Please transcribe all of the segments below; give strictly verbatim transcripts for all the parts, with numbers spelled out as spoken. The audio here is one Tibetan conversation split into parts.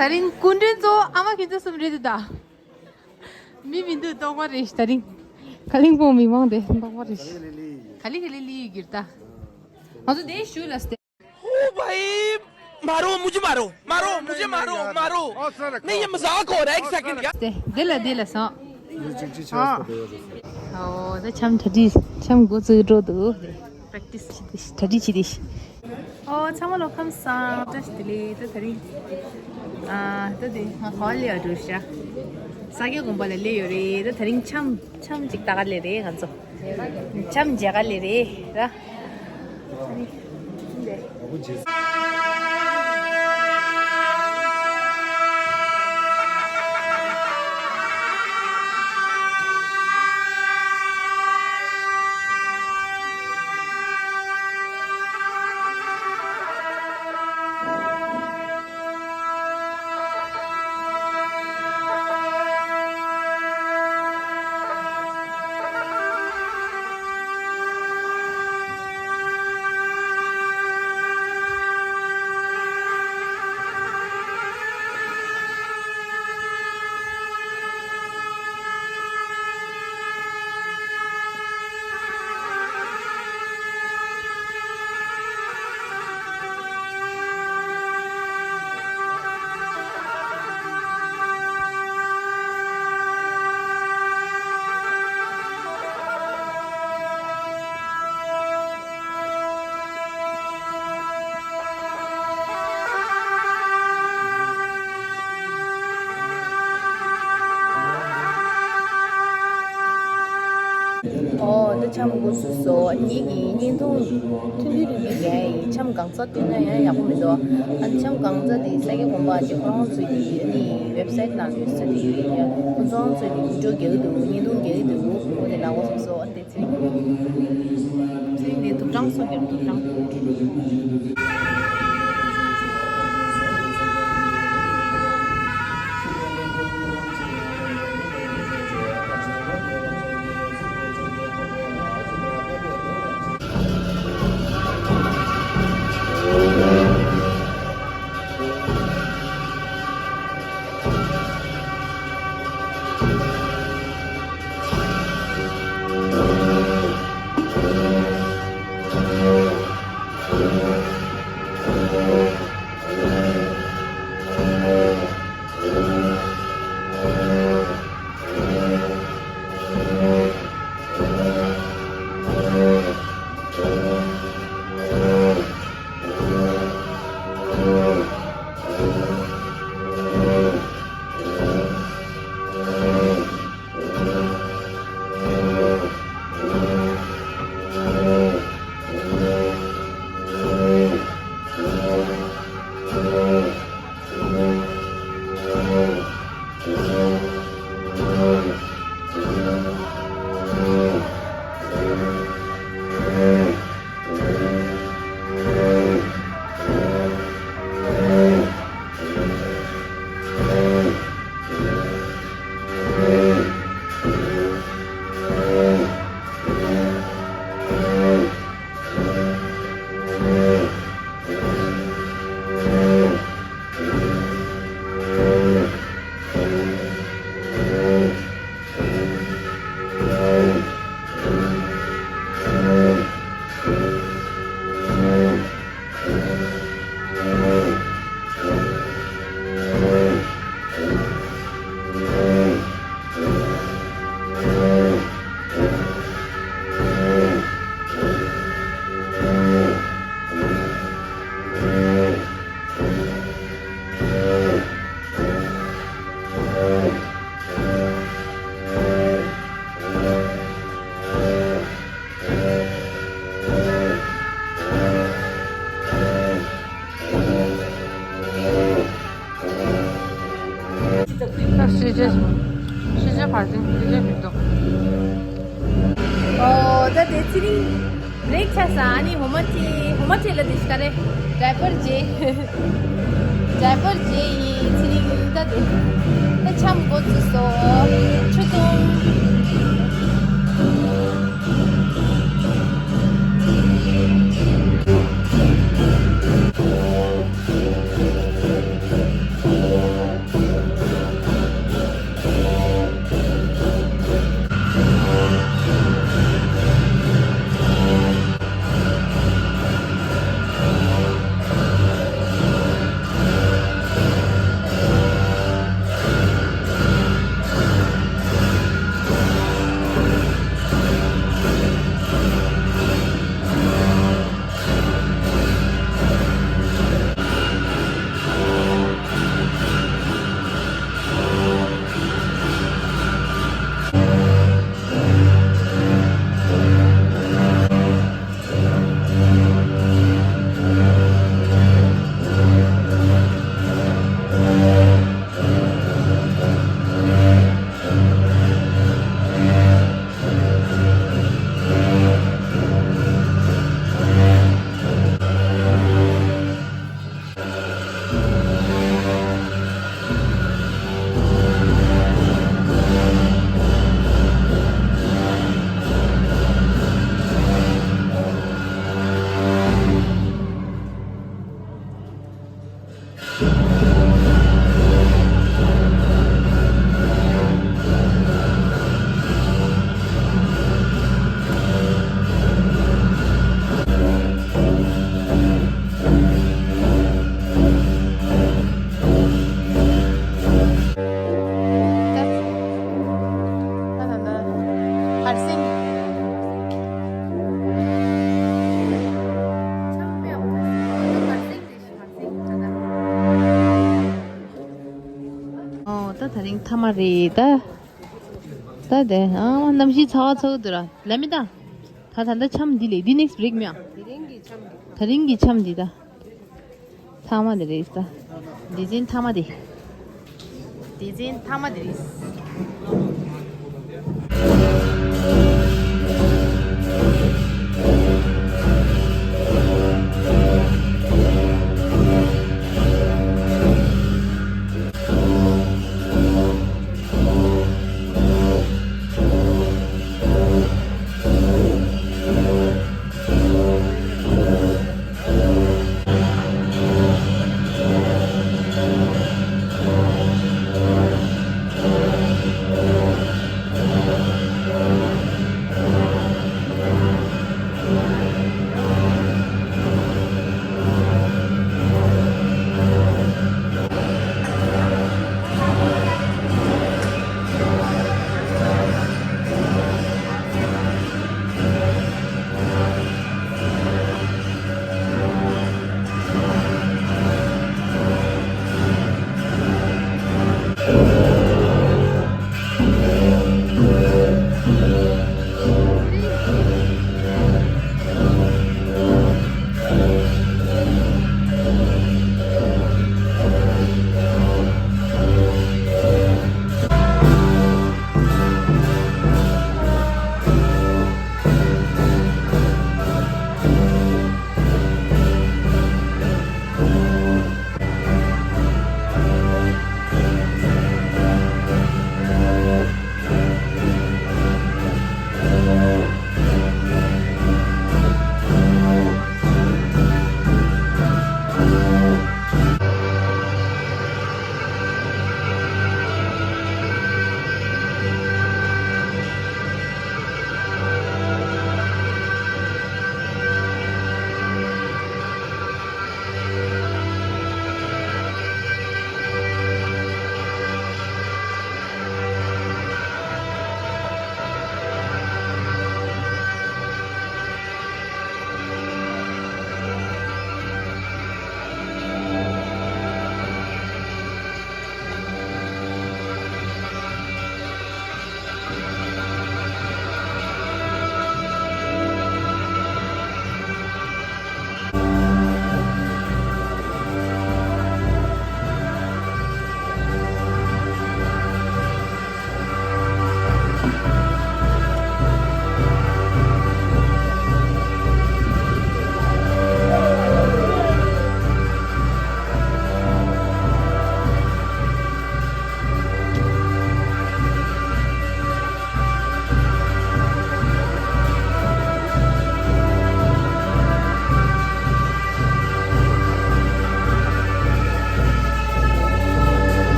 ད་རིང་སྐུ་མགྲོན་གཙོ་བོ་ཨ་མ་ཁྱེད་ཚོ་གསུམ་རེད་འདུག་ད། མི་མི་འདུག་རྟོགས་པ་རེད་ད་རིང་། ཁ་ལིང་སྤུངས་མི་མང་དེ་རྟོགས་པ་རེད། ག་ལེ་ག་ལེ་ལི་ཡི་གིར་ད། ང་ཚོ་དེ་ཞུ་ལ་སྟེ། ओ भाई, मारो, मुझे मारो, मारो, मुझे मारो, मारो। नहीं, ये मजाक हो रहा है, एक सेकंड का। དེ་དེ་ལ་དེ་ལ་སོང་། ཨོ་ད་འཆམ་གྲ་སྒྲིག་འཆམ་འགོ་བཙུགས་འགྲོ་འདུག་དེ། པྲེག་ཊི་སི་བྱེད་དེ་གྲ་སྒྲིག་བྱེད་དེ། ཨོ་ཚང་མ་ལོ་ཁམས་བཟང་། བཀྲ་ཤིས་བདེ་ལེགས། ད་དེ་རིང་ཨ་ད་དེ་ང་ག་པར་སླེབས་ཡོད་འདུག་ཤག་ས་སྐྱ་དགོན་པ་ལ་སླེབས་ཡོད་རེད། ད་དེ་རིང་འཆམ་འཆམ་ཅིག་ལྟ་ག་སླེབས་རེད། ང་ཚོ་འཆམ་མཇལ་ག་སླེབས་རེད་ད། ཨོ་ད་འཆམ་འགོ་ཚུགས་སོང་། ངེད་ཀྱི་བརྙན་ཐུང་ཐུང་ཐུང་རིང་མོ་རྒྱག་ཡིན། འཆམ་གང་ཚ་བཏོན་ན་ཡང་ཡག་པོ་མི་འདུག་ཨ་འཆམ་གང་ཚ་དེ་ས་སྐྱ་དགོན་པ་དེ་ཁོ་རང་ཚོའི་དེ་ནི་ཝེབ་སའིཊ་ནང་ཡོད་ས་དེ་ཡོད་ཡ། ཁོ་ཚོ་རང་ཚོའི་དེ་བི་ཌི་ཡོ་རྒྱག་གི་འདུག་བརྙན་ཐུང་རྒྱག་གི་འདུག་འོ་དེ་ལ་འགོ་ཚུགས་སོང་། ཨ་དེ་ཚེ་རིང་། ཚེ་རིང་དེ་དུག་སྦྲང་གསོ་རྒྱག་དུག་སྦྲང་། ད་ཤི་རྗེས་ཤི་རྗེས་བར་འཛིང་ཤི་རྗེས་མི་འདུག་ཨོ་ད་དེ་ཚེ་རིང་བྲེག་ཆགས་ས། ཨ་ནི་འོ་མ་ཁྲི་འོ་མ་ཁྲི་ལ་དེ་ཤི་ཀ་རེ་ཌའི་པར་རྗེས། ཌའི་པར་རྗེས་ཡིན། ཚེ་རིང་ད་དེ་ད་འཆམ་འགོ་བཙུགས་སོང་། ཆུ་འཐུང་། བར་སེང་། ཨོ་ད་དེ་རིང་མཐའ་མ་རེད་ད། ད་དེ་ཨ་མ་གནམ་གཤིས་ཚ་བ་ཚ་བོ་འདུག་ར་ལ་མི་ད། ད་ད་ད་འཆམ་འདི་ལས་འདི་ནེགསི་བྷི་རེག་མིའ། དེ་རིང་གི་འཆམ་འདི། ད་རིང་གི་འཆམ་འདི་ད། མཐའ་མ་འདི་རེད་ད། སྡེ་ཚན་མཐའ་མ་འདི། སྡེ་ཚན་མཐའ་མ་འདི་རེད།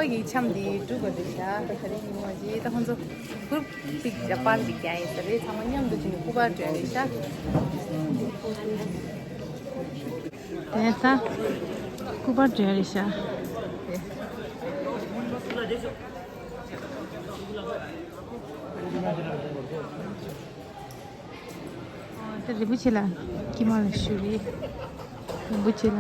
ངའི་འཆམ་འདི་གྲུབ་པ་རེད་ཤག་ད་ག་རེ་ཡིན་མོ་ཅི་ད་ཁོང་ཚོ་གུ་རུབ་གཅིག་ཡ་པར་ཅིག་རྒྱག་ཡིན་ས་རེད། ཚང་མ་མཉམ་དུ་བྱས་ནས་སྐུ་པར་སྒྲོན་རེད་ཤག་དེ་ད་སྐུ་པར་སྒྲོན་རེད་ཤག་དེ་རིན་པོ་ཆེ་ལ་ཀྱི་མ་ལ་ཞུ་རེད། རིན་པོ་ཆེ་ལ།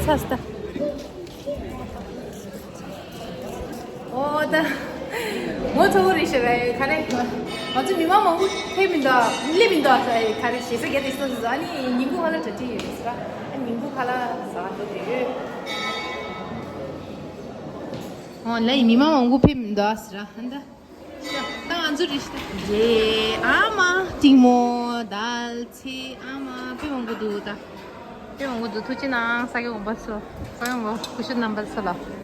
ཚར་ས་ད། ཨོ་ད། ངོ་ཚ་བོ་རེད་ཤག་ག་རེ། ང་ཚོ་མི་མང་མང་པོ་ཕེབས་མི་འདུག་སླེབས་མི་འདུག་ག་རེ་ཞེ་ས་རྒྱ་དེ་སོ་སོ་ཨ་ནི་ཉིན་གུང་ཁ་ལག་གྲ་སྒྲིག་ཡོད་ཟེར་ར། ཨ་ཉིན་གུང་ཁ་ལག་ཟ་འགྲོ་གི་ཡོད། ཨོ་ལ་ཡིན་མི་མང་མང་པོ་ཕེབས་མི་འདུག་ཟེར་ར་ཨ་ད། ད་ང་ཚོ་རེ་ཞིག་རེད། ཨ་མ་གཏིང་མོ་དལ་ཚེ་ཨ་མ་དཔེ་མང་པོ་འདུག་ད། དཔེ་མང་པོ་འདུག་ཐུགས་རྗེ་གནང་ས་སྐྱ་འོང་པ་ཚོ། ས་སྐྱ་འོང་པ་སྐུ་ཞབས་རྣམ་པ་ཚོ་ལ།